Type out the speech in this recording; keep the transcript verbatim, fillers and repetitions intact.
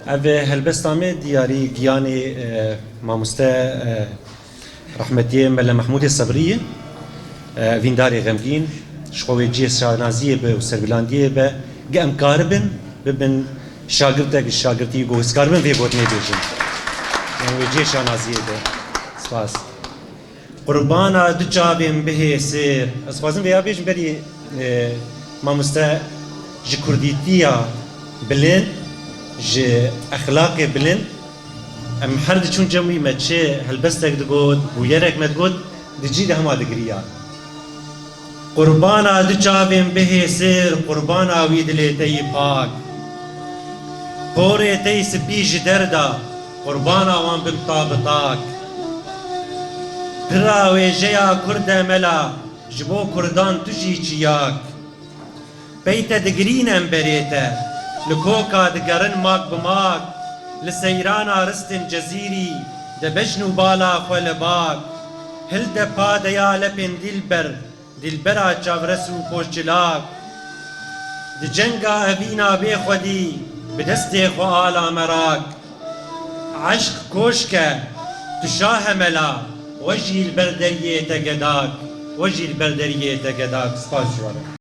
Ev helbesta me diyarî giyanê, e, mamoste, e, rehmetiyê Mele Mehmûdê Sebrî ye. E, vîndarê xemgîn, ji xwe wê cihê şanaziyê be û serbilandiyê be, ge em karibin, bibin şagirtek ji şagirtî ku hizkar bin vê gotinê bêjin. Em wê cihê şanaziyê be. Spas. Qurbana du çavên bihê sêr. Ez dixwazim vêya bêjim berî, e, mamoste ji kurdîtiya bilind, ji exlaqê bilind, em her diçûn cem wî me çi helbestek digot, bûyerek me digot, di cî de hema digiriya. Qurbana du çavên bihê sêr, qurbana wî dilê te yî pak. Porê te yî spî ji derda, qurbana wan bim ta bi tak. Pira wêjeya Kurd e mela, ji bo Kurdan tu jî çiyak. Pey te digirîn em berê te, li koka digerin mak bi mak. Li seyrana ristên Cezîrî, de bejn û bala xwe li bak. Hilde padeya lepên dîlber, dîlbera çavres û poşçilak. Di cenga evîna bê xwedî, bi destê xwe ala merak. Eşq koşk e, tu şah e mela, we jî li ber deriyê te gedak, we jî li ber deriyê te gedak. Spas ji we re.